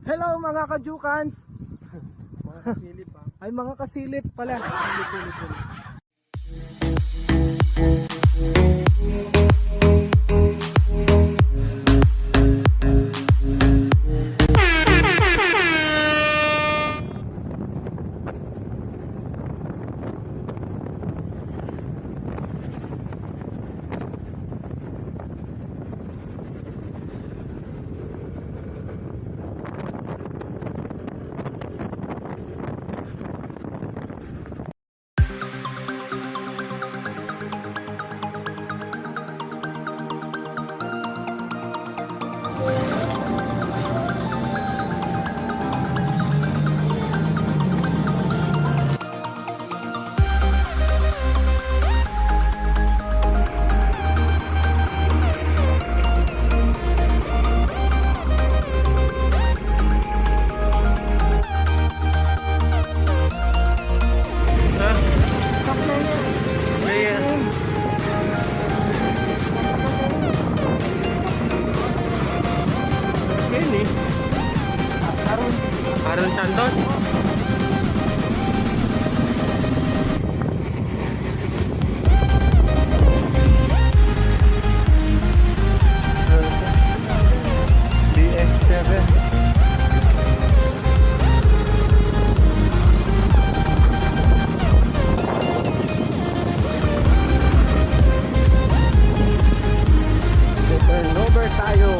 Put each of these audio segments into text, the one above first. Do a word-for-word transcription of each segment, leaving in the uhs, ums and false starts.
Hello, mga kajukans! Mga kasilip, ha? Ay, mga kasilip pala. Silip, silip, silip. Ha? Player. Ini. Aaron Santos. B X seven. Turn over tayo.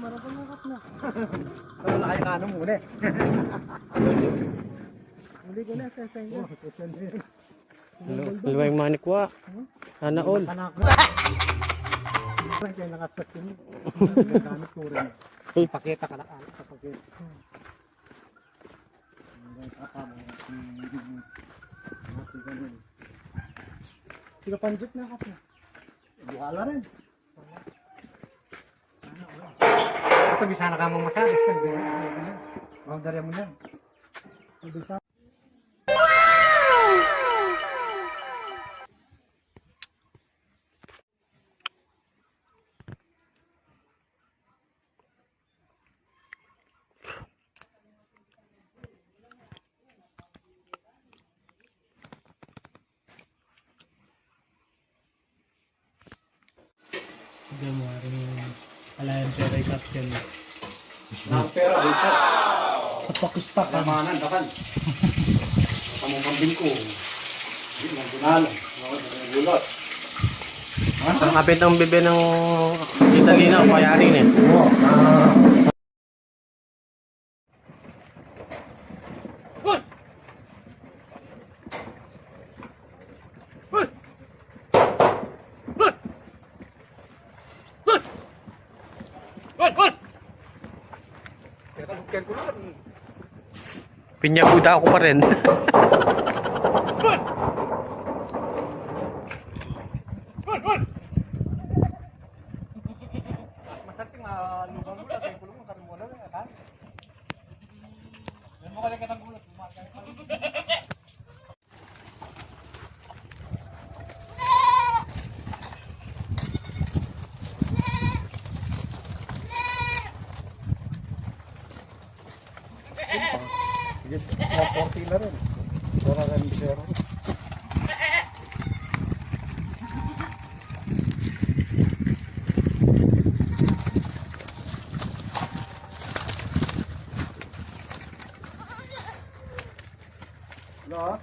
Para pumukat na. Wala kayo na ano muna eh. Hindi ko na, seseng ko. Lu-, luweng manikwa. Sana all. Anak na. Kaya nakaspet yun. Gamit ko rin. Uy. Pakita ka lang, anak, sa pakita. Hindi ka panjit na ka pa. Buhala rin. Ito, bisa na ka mong masabi. Boundary mo yan. Bisa. Diyan mo rin alayan pera yung captain. Ang pera, dito. Sa pakustak, ah. Lamanan, dakan. Kamong kambing ko. Hindi, nang gunalan. Mga gulat. Ang apit ng bibi ng Italina, payari ni. Oo. Ah. Pinyaguda ko pa rin. Masanting, ah, lubang mo, lagay ko lang, ang karmola, eh, kan? Yan mo, kalagay katang gulat, lumakas ka. Sige, forty na rin. Wala na yung bisero. Hello?